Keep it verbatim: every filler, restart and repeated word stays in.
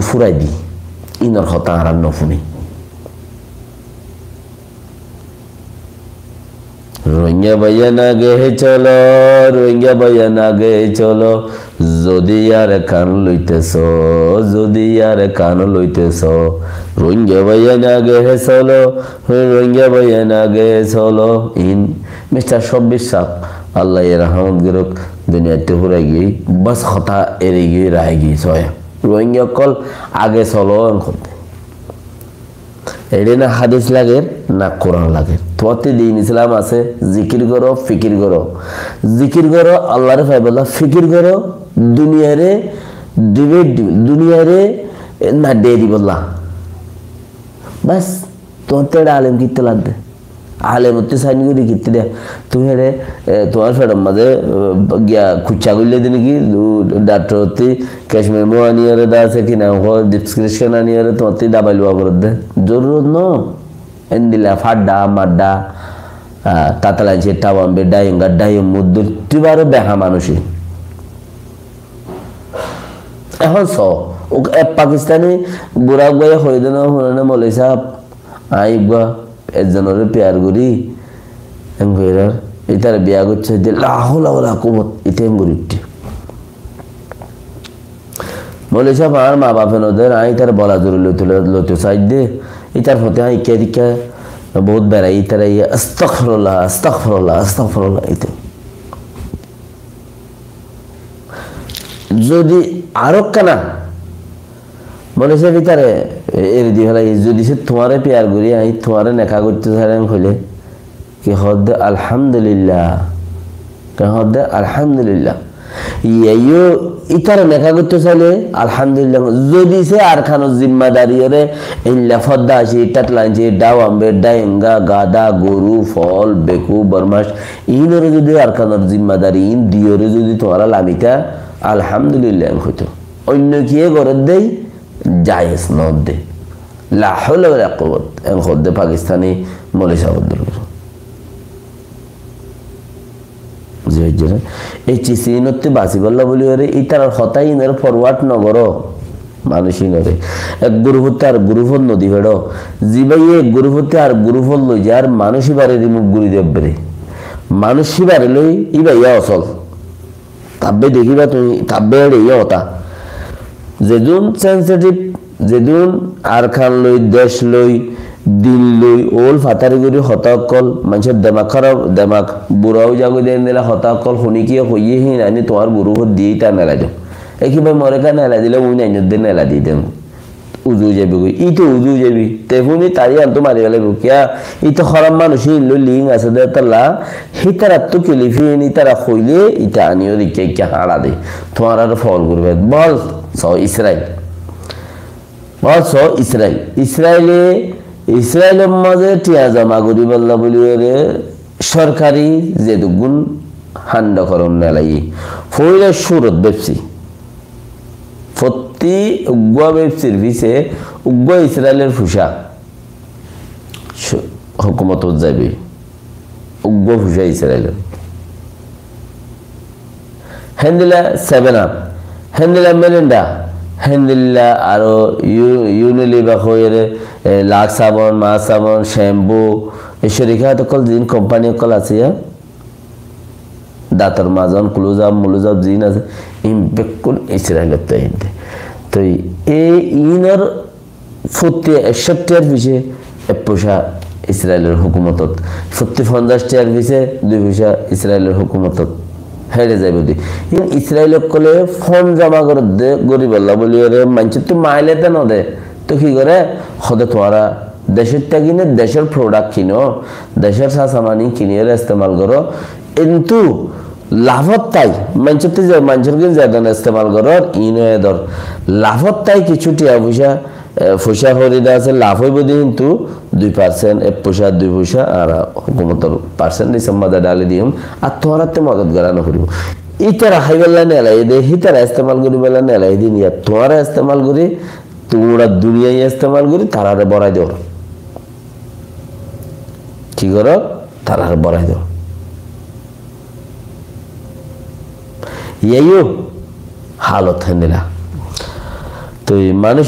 fúrai di, inor hotá añára nofúni. Rohingya báiyain age solo, Rohingya báiyain age solo, zodi yare kan loite so, zodi yare kan loite so, Rohingya báiyain age solo, Rohingya báiyain age solo. In Mister Shabbir sáb, Allah ye rahamot goruk, duniyaittú fúrai giyói, bas hotá eri giyói, rahi giyói, soya. Rohingya ókkol age solo, en hoódde. Eçé na hádis lager, na Kuran lager. Tuáñtti din Islam asé, zikir goró, fikir goró. Zikir goró, Allaré faibolla, fikir goró, duniyare dibet di-, duniyare, e, na de dibolla. Bas, tuáñtte eçé alem kitte ladde? Alem ottú sain gorí kitte de? Tuñí eçé, e, tuáñr feçor mazé, e, giya kucca goille de niki, u, daktor ottú Kashmir Muani ore da asé ki nam hoó, description ani ore tuáñtti dabai luwa goródde. Zorurot no. Endilla fadda, madda, a, tatalanci, tawambe, dainga, daiyum, muddur, tibaro beha manúci. Ehón so, u, ek Pakistani bura uggúa ye hoiyé de no, húnone moloi sáb, añí uggúa ekzonore piyar gorí, en goirar, ítare biya goittó saidde, la haula wala quwwat, ite en gorí uiththé. Moloi sáb, añár ma bafe no der, añí ítare bola zuri loito, loito saidde, ítar foti añí ikká dikká bout berai, ítare iye, astagfirullah, astagfirullah, astagfirullah, ite. Zodi arókkana, mone hoiccé ítare eri di félai, zodi se tuáñre piyar gorí, añí tuáñre neká goittó sairé hoilé, ki hoódde, alhamdulillah. Ki hoódde, alhamdulillah. Iyó ítare neká goittó sailé, alhamdulillah. Zodi se Arkanor zimmadari ore, illa fodda aci, tatlanci, dawambe, dainga, gada, goru, fol, beku, bormac, Iínoré zodi Arkanor zimmadari iín diyoré zodi tuáñra lamita, alhamdulillah en hoitó. Oinno kiyé gorédde, jaiz noódde. La haula wala quwwat en hoódde Pakistani moloi sáb oddúr. Buzí faijjó né? Ei cis iínottú basibálla bóli goré, ítarar hotá iínoré forward nogoró. Manúic ínoré ek gurufottú ar gurufot nodi féço. Zibáye ek gurufottú ar gurufot loi zar, manúic íbaré remove gorí diyé ebbere. Manúic íbaré loi íba yá osol. Tabbe dekíba tuñí, tabbe eçe yá hotá. Zedún sensitive, zedún Arkan loi, dec loi, din loi, ól fatari gorí hotá ókkol, maincór demak háraf, demak bura ói zagói de endilla hotá ókkol, hone kiyé hoiyé híin aní tuáñr gurufot diyé íta nelai do. E ki bái, more ká nelai dile uín ainódde nelai di den. Uzu ói zaibói goi. Íte uzu ói zaibi. Te fúni tari iántu mari félaibo. Kiyá? Íte hóraf manúic, híin loi link asé de tolla. Hítarattú kilif híin ítara hoilé, íte aníyore ikká ikká háñça de. Tuáñrare fol goríbo. Bol, so Israil. Bol, so Israil. Israile, Israilor mazé thiañ zoma goríbolla bóli goré, sorkari zedukkún handhokoron nelaiyé. Foila cúrot bebsi. Fottí uggúa bebsir fisé uggúa Israilor fucá. Cú-, hókumotot zaibói. Uggúa fucá Israilor. Héndilla Seven Up, héndilla Mirinda, héndilla aró Yu-, Unilever hoiyóre, e, Lux sabon, Max sabon, shampoo, e corikat ókkol ziín company ókkol asé, yá? Dator mazon, Close Up, Muluz Up ziín asé, iín bekkún Israilottú aiyér de. Toi e iínor fottí ekcó tiyar fisé ek foicá Israilor hókumotot, fottí fonzaic tiyar fisé dui foicá Israilor hókumotot héçe zaibói de. Iín Israil ókkole fon zoma gorédde, goríbolla bóli goré, maincóttu maile te no de. Toi ki goré? Hoó de tuáñra decót táki né, decór product kinó, decór sasaman iín kiniyóre estemal goró. Kintu lafot tái, maincóttu ze, maincór gín zedon estemal gorór, iín ó edor. Lafot tái kissú thiañ foicá, e, foicá hori de asé, laf óibo de kintu dui percent, ek foicá, dui foicá, añára hókumotor percent hísab mazé dháli diyum, ar tuáñrattú modot gorá no foribó. Ítara háibolla nelaiyé de, hítara estemal goríbolla nelaiyé de, niya tuáñra estemal gorí, tuáñra duniyai estemal gorí, tarare borai dor. Ki goró? Tarare borai dor. Iyó halot héndilla. Toi manúic